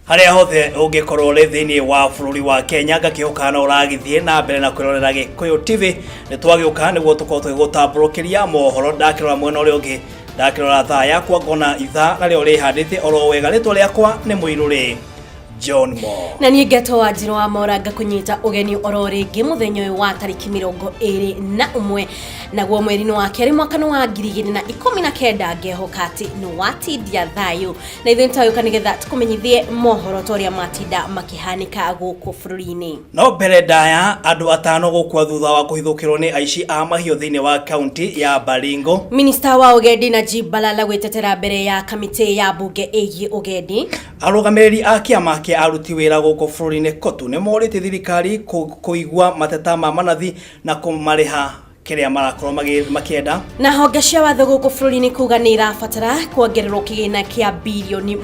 Harĩa hothe ũngĩkorwo ũrĩ thĩinĩ wa bũrũri wa Kenya, ngakĩhoka no ũragĩthiĩ na mbere na kwĩrorera Gĩkũyũ TV. Nĩ twagĩũka nĩguo tũkorwo tũgĩgũtambũrũkĩria mohoro. Ndakĩrora mwena ũrĩa ũngĩ, ndakĩrora thaa yakwa ngona ithaa narĩo rĩhandĩte oro wega. Rĩtwa rĩakwa nĩ Mũirũrĩ John Mo. Na niĩ ngetwo wa Njirũ wa Mora, ngakũnyita ũgeni oro rĩngĩ mũthenya ũyũ wa tarĩki 21 naguo mweri-inĩ wa kerĩ mwaka wa 2019. Ngehoka atĩ nĩ watindia thayũ na ithuĩ nĩtwagĩũka nĩgetha tũkũmenyithie mohoro ta ũrĩa matinda makĩhanĩka gũkũ bũrũri-inĩ. No mbere ndaya, andũ atano gũkua thutha wa kũhithũkĩrwo nĩ aici a mahiũ thĩinĩ wa kaunti ya Baringo. Minista wa ũgendi Najib Balala gwĩtetera mbere ya kamĩtĩ ya mbunge ĩgiĩ ũgendi. Arũgamĩrĩri a kĩama kĩa aruti wĩra gũkũ bũrũri-inĩ KOTU nĩ morĩtie thirikari kũigua mateta ma manathi na kũmarĩha kĩrĩa marakorwo makĩenda. Na honge cia watho gũkũ bũrũri-inĩ kuga nĩ irabatara kuongererwo kĩgĩna kĩa 7.4 birioni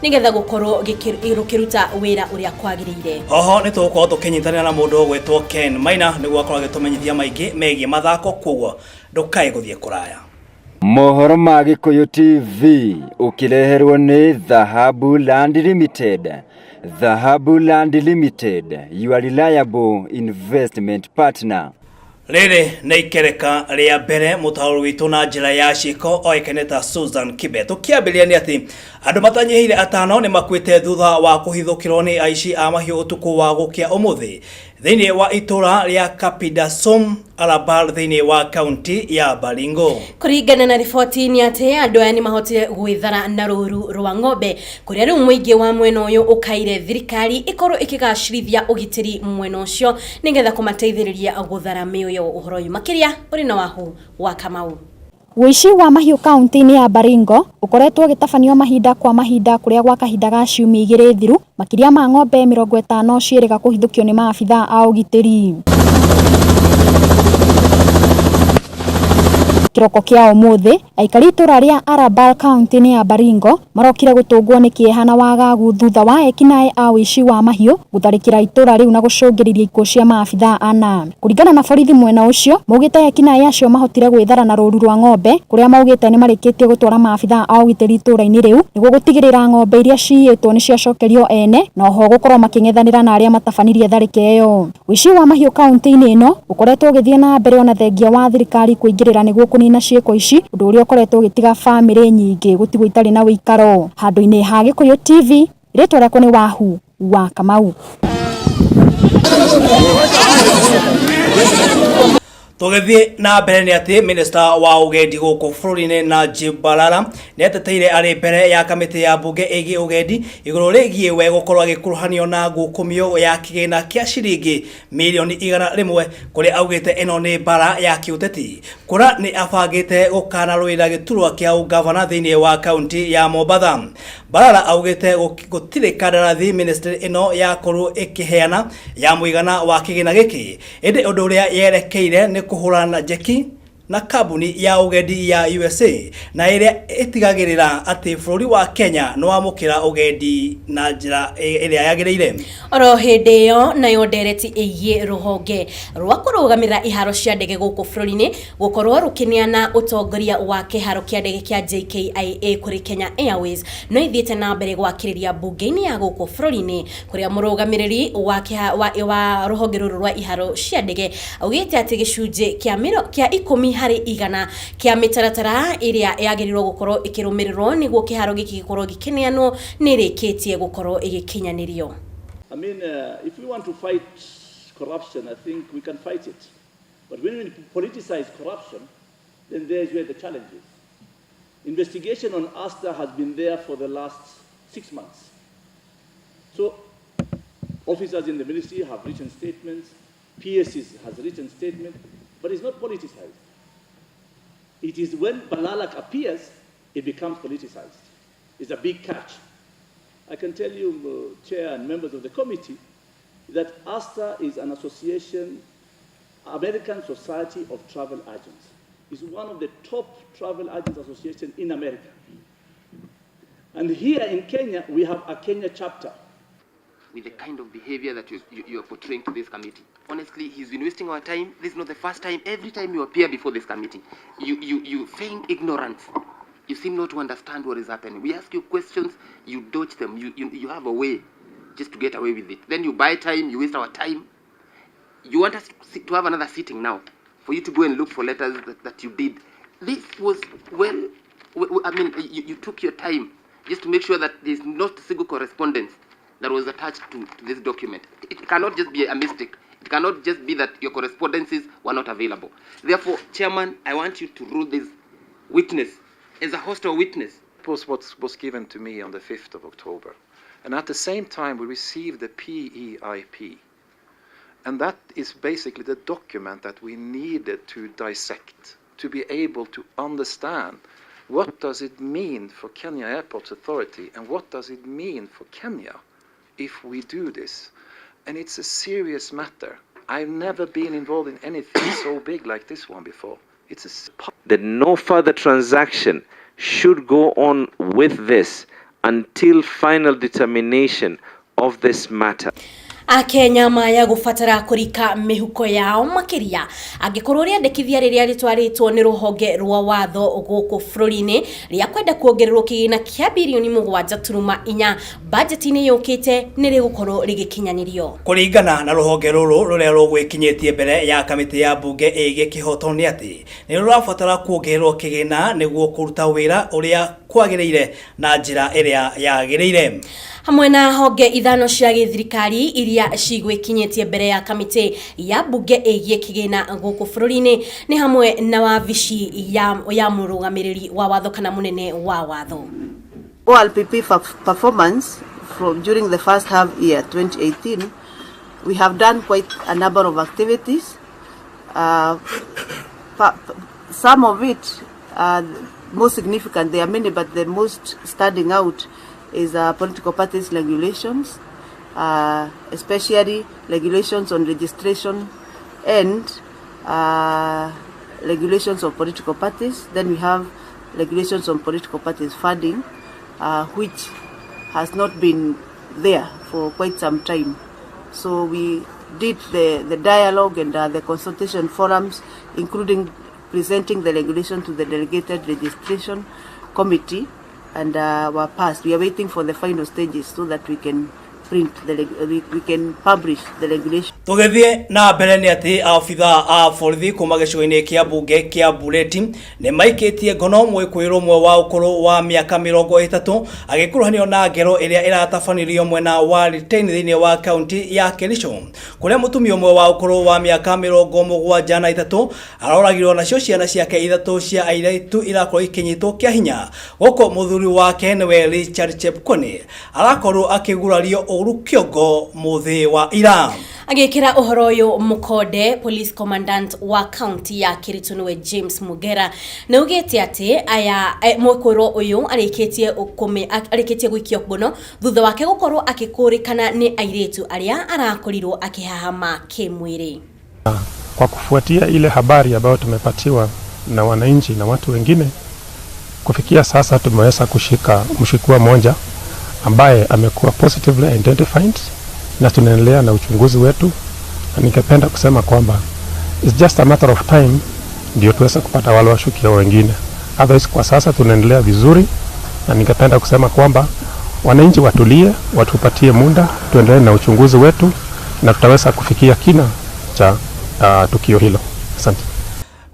nĩgetha gũkorwo rũkĩruta wĩra ũrĩa kwagĩrĩire. Oho nĩ tũgũkorwo tũkĩnyitanĩra na mũndũ ũgwĩtwo Ken Maina nĩguo akorwo agĩtũmenyithia maingĩ megiĩ mathako, koguo ndũkae gũthiĩ kũraya. Mohoro ma Gĩkũyũ TV ũkĩreherwo nĩ Dhahabu Land Limited. Dhahabu Land Limited, your reliable investment partner. Rĩrĩ nĩ ikereka rĩa mbere mũtaũri witũ na njĩra ya ciĩko oĩkaine ta Susan Kibe. Tũkĩambĩrĩria nĩ atĩ andũ matanyihĩire atano nĩ makuĩte thutha wa kũhithũkĩrwo nĩ aici a mahiũ ũtukũ wa gũkĩa ũmũthĩ thĩinĩ wa itũra rĩa Kapidasum Arabal thĩinĩ wa kaunti ya Baringo. Kũringana na riboti nĩ atĩ andũ aya nĩ mahotire gwĩthara na rũru rwa ng'ombe, kũrĩa rĩu mũingĩ wa mwena ũyũ ũkaire thirikari ĩkorwo ĩkĩgacĩrithia ũgitĩri mwena ũcio nĩgetha kũmateithĩrĩria gũthara mĩoyo. Ũhoro ũyũ makĩria ũrĩ na Wahu wa Kamau. Ũici wa mahiũ kaunti-inĩ ya Baringo ũkoretwo ũgĩtabanio mahinda kwa mahinda, kũrĩa gwa kahinda ga ciumia 2 thiru makĩria ma ng'ombe 50 ciĩrĩga kũhithũkio nĩ maabitha a ũgitĩri. Kĩroko kĩa ũmũthĩ, aikari itũra rĩa Arabal kaunti-inĩ ya Baringo marokire gũtũngwo nĩ kĩeha na wagagu thutha wa ekinaĩ a ũici wa mahiũ gũtharĩkĩra itũra rĩu na gũcũngĩrĩria ikuũ cia maabitha ana. Kũringana na borithi mwena ũcio, maugĩte ekinaĩ acio mahotire gwĩthara na rũru rwa ng'ombe, kũrĩa maugĩte nĩ marĩkĩtie gũtwara maabitha a ũgitĩri itũra-inĩ rĩu nĩguo gũtigĩrĩra ng'ombe iria ciyĩtwo nĩ ciacokerio ene, na oho gũkorwo makĩng'ethanĩra na arĩa matabanirie tharĩka ĩyo. Ũici wa mahiũ kaunti-inĩ ĩno ũkoretwo ũgĩthiĩ na mbere ona thengia wa thirikari kũingĩrĩra nĩguo kũnina ciĩko ici, ũndũ ũrĩa ũkoretwo ũgĩtiga bamĩrĩ nyingĩ gũtigwo itarĩ na ũikaro. Handũ-inĩ ha Gĩkũyũ TV, rĩtwa rĩakwa nĩ Wahu wa Kamau. Tũgĩthiĩ na mbere nĩ atĩ minista wa ũgendi gũkũ bũrũri-inĩ Najib Balala nĩ ateteire arĩ mbere ya kamĩtĩ ya mbunge ĩgiĩ ũgendi igũrũ rĩgiĩ we gũkorwo agĩkuruhanio na ngukumio ya kĩgĩna kĩa ciringi 100 milioni kũrĩa augĩte ĩno nĩ mbara ya kĩũteti, kũrĩa nĩ abangĩte gũkanarũĩra gĩturwa kĩa ũgavana thĩinĩ wa kaunti ya Mombatha. Balala augĩte gũtirĩ kandarathi ministry ĩno yakorwo ĩkĩheana ya mũigana wa kĩgĩna gĩkĩ, ĩndĩ ũndũ ũrĩa yerekeire nĩ kũhũrana njeki na kambuni ya ũgendi ya USA na ĩrĩa ĩtigagĩrĩra atĩ bũrũri wa Kenya nĩ wamũkĩra ũgendi na njĩra ĩrĩa yagĩrĩire. Oro hĩndĩ ĩyo nayo, ndereti ĩgiĩ rũhonge rwa kũrũgamĩrĩra iharo cia ndege gũkũ bũrũri-inĩ gũkorwo rũkĩneana ũtongoria wa kĩharo kĩa ndege kĩa JKIA kũrĩ Kenya Airways no ithiĩte na mbere gwakĩrĩria mbunge-inĩ ya gũkũ bũrũri-inĩ, kũrĩa mũrũgamĩrĩri wa rũhonge rũrũ rwa iharo cia ndege augĩte atĩ gĩcunjĩ kĩa 10% kĩa mĩtaratara ĩrĩa yagĩrĩirwo gũkorwo ĩkĩrũmĩrĩrwo nĩguo kĩharo gĩkĩ gĩkorwo gĩkĩneanwo nĩ ĩrĩkĩtie gũkorwo ĩgĩkinyanĩrio. I mean, if we want to fight corruption, I think we can fight it. But when we politicize corruption, then there's where the challenge is. Investigation on Aster has been there for the last 6 months. So officers in the ministry have written statements, PSs has written statement, but it's not politicized. It is when Balala appears, it becomes politicized. It's a big catch. I can tell you, Chair and members of the committee, that ASTA is an association, American Society of Travel Agents. It's one of the top travel agents associations in America. And here in Kenya, we have a Kenya chapter. With the kind of behavior that you're portraying to this committee. Honestly, he's been wasting our time. This is not the first time. Every time you appear before this committee, you feign ignorance. You seem not to understand what is happening. We ask you questions, you dodge them. You have a way just to get away with it. Then you buy time, you waste our time. You want us to have another sitting now for you to go and look for letters that you did. This was, well, I mean, you took your time just to make sure that there's not a single correspondence that was attached to this document. It cannot just be a mistake. It cannot just be that your correspondences were not available. Therefore, Chairman, I want you to rule this witness as a hostile witness. It was what was given to me on the 5th of October. And at the same time, we received the PEIP. And that is basically the document that we needed to dissect, to be able to understand what does it mean for Kenya Airports Authority and what does it mean for Kenya if we do this. And it's a serious matter. I've never been involved in anything so big like this one before. It's a that no further transaction should go on with this until final determination of this matter. Akenya maya gubatara kurika mihuko yao makiria angikorwo riandikithia riria ritwaritwo ni ruhonge rwa watho guku bururi-ini ria kwenda kuongererwo kigina kia birioni 7.4 bajeti-ini yukite ni rigukorwo rigikinyanirio. Kuringana na ruhonge ruru ruria rugwikinyitie mbere ya kamiti ya bunge ĩgiĩ kĩhoto nĩ atĩ nĩ rũrabatara kuongererwo kĩgĩna nĩguo kũruta wĩra ũrĩa kwagĩrĩire na njĩra ĩrĩa yagĩrĩire. Hamwe na honge ithano cia gĩthirikari iria cigwikinyitie mbere ya kamiti ya bunge ĩgiĩ kĩgĩna gũkũ bũrũri-inĩ nĩ hamwe na wabici ya mũrũgamĩrĩri wa watho kana mũnene wa watho. OLPP performance from during the first half year 2018, we have done quite a number of activities. Some of it, most significant, there are many, but the most standing out is political parties regulations, especially regulations on registration and regulations of political parties. Then we have regulations on political parties funding, which has not been there for quite some time. So we did the dialogue and the consultation forums, including presenting the regulation to the delegated registration committee, and were passed. We are waiting for the final stages so that we can print the we can publish the regulation. Tugithie na mbere ni ati abithaa a borithi kuma gĩcigo-inĩ kĩa bunge kĩa Bureti nĩ maikĩtie ngono mwĩkũĩrwo ũmwe wa ũkũrũ wa mĩaka 30 agĩkuruhanio na ngero ĩrĩa ĩratabanirio mwena wa Litein thĩinĩ wa kaunti ya Kericho kũrĩa mũtumia ũmwe wa ũkũrũ wa mĩaka 73 aroragirwo nacio ciana ciake ithatũ cia airĩtu irakorwo ikinyitwo kĩa hinya gũkũ mũthuri wake nĩwe Richard Chepkwony arakorwo akĩgurario ũru kĩongo mũthĩ wa ira. Agĩkĩra ũhoro ũyũ mũkonde, police commandant wa county ya Kericho nĩwe James Mugera nĩ augĩte atĩ aya mwĩkũĩrwo ũyũ arĩkĩtie gũikio ngono thutha wake gũkorwo akĩkũrĩkana nĩ airĩtu arĩa arakorirwo akĩhahama kĩmwĩrĩ. Kwa kufuatia ile habari ambayo tumepatiwa na wananchi na watu wengine, kufikia sasa tumeweza kushika mshukiwa mmoja ambaye amekuwa positively identified na tunaendelea na uchunguzi wetu, na ningependa kusema kwamba it's just a matter of time ndio tuweze kupata wale washukiwa wengine. Otherwise kwa sasa tunaendelea vizuri, na ningependa kusema kwamba wananchi watulie, watupatie muda, tuendelee na uchunguzi wetu na tutaweza kufikia kina cha tukio hilo. Asante.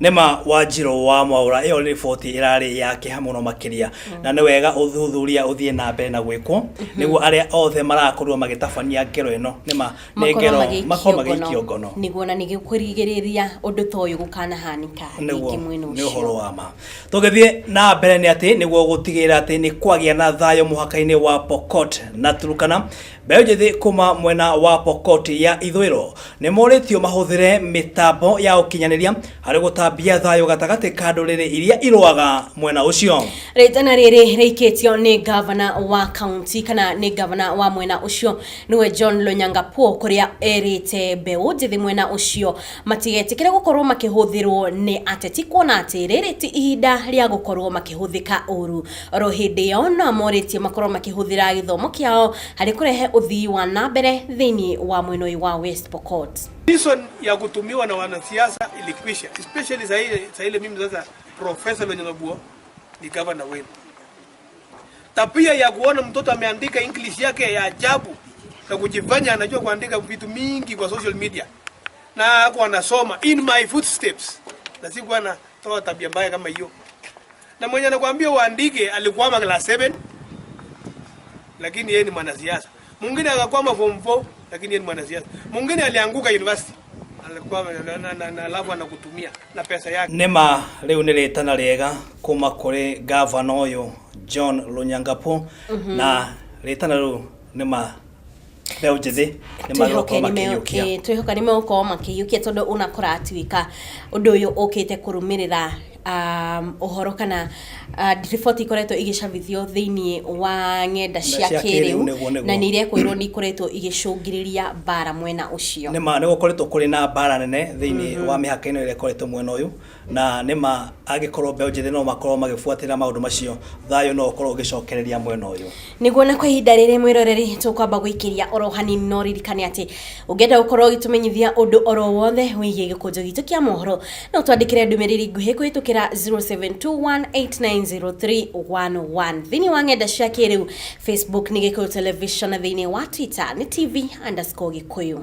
Nema Wanjirũ wa Mwaura ĩyo nĩ riboti ĩrarĩ ya kĩeha mũno makĩria na nĩ wega ũthuthuria ũthiĩ na mbere na gwĩkwo nĩguo arĩa othe marakorwo magĩtabania ngero ĩno nĩma nĩ ngero makorwo magĩikio ngono nĩguo na nĩgũkũrigĩrĩria ũndũ ta ũyũ gũkanahanĩka rĩngĩ mwena ũcio. Nĩ ũhoro wa ma. Tũgĩthiĩ na mbere nĩ atĩ nĩguo gũtigĩrĩra atĩ nĩ kwagĩa na thayũ mũhaka-inĩ wa Pokot na Turkana, mbeũ njĩthĩ kuma mwena wa Pokot ya ithũĩro nĩ morĩtio mahũthĩre mĩtambo ya ũkinyanĩria harĩ gũtambia thayũ gatagatĩ ka ndũrĩrĩ iria irũaga mwena ũcio. Rĩtana rĩrĩ rĩikĩtio nĩ gavana wa county kana nĩ gavana wa mwena ũcio nĩwe John Lonyangapuo kũrĩa erĩte mbeũ njĩthĩ mwena ũcio matigetĩkĩre gũkorwo makĩhũthĩrwo nĩ ateti kuona atĩ rĩrĩ ti ihinda rĩa gũkorwo makĩhũthĩka ũru. Oro hĩndĩ ĩyo no amorĩtie makorwo makĩhũthĩra gĩthomo kĩao harĩ kũrehe ũthii wa na mbere thĩinĩ wa mwena ũyũ wa West Pokot. Reason ya kutumiwa na wanasiasa ilikwisha, especially saa ile mimi sasa Professor Lonyangapuo Ni gavana wenu. Tabia ya kuona mtoto ameandika English yake ya ajabu na kujifanya anajua kuandika vitu mingi kwa social media na ako anasoma in my footsteps, na sikuwa natoa tabia mbaya kama hiyo. Na mwenye anakuambia uandike alikwama class 7 lakini yeye ni mwanasiasa. Mwingine akakwama form 4 lakini yeye ni mwanasiasa. Mwingine alianguka university alikwama na alafu anakutumia na pesa yake. Nĩma rĩu nĩ rĩtana rĩega kuma kũrĩ gavana ũyũ John Lonyangapuo, na rĩtana rĩu nĩma mbeũ njĩthĩ nĩ magũkorwo makĩiyũkia. Twĩhoke nĩ megũkorwo makĩiyũkia tondũ ona kũratuĩka ũndũ ũyũ ũkĩte kũrũmĩrĩra ũhoro kana riboti ikoretwo igĩcabithio thĩinĩ wa ng'enda cia cia kĩrĩu, kĩrĩu nĩguo. Na nĩ irekwĩrwo nĩ ikoretwo igĩcũngĩrĩria mbara mwena ũcio. Nĩma nĩ gũkoretwo kũrĩ na mbara nene thĩinĩ wa mĩhaka ĩno ĩrĩa ĩkoretwo mwena ũyũ, na nĩma angĩkorwo mbeũ njĩthĩ no makorwo magĩbuatĩrĩra maũndũ macio, thayũ no ũkorwo ũgĩcokereria mwena ũyũ. Nĩguo, na kwa ihinda rĩrĩ, mwĩroreri, tũkwamba gũikĩria oro hanini, no ririkane atĩ ũngĩenda gũkorwo ũgĩtũmenyithia ũndũ oro wothe wĩgiĩ gĩkũnjo gitũ kĩa mohoro, no twandĩkĩre ndũmĩrĩri nguhĩ kũhĩtũkĩra 0721890311. Thĩinĩ wa ng'enda cia kĩrĩu, Facebook nĩ Gĩkũyũ Television, na thĩinĩ wa Twitter nĩ TV_Gĩkũyũ.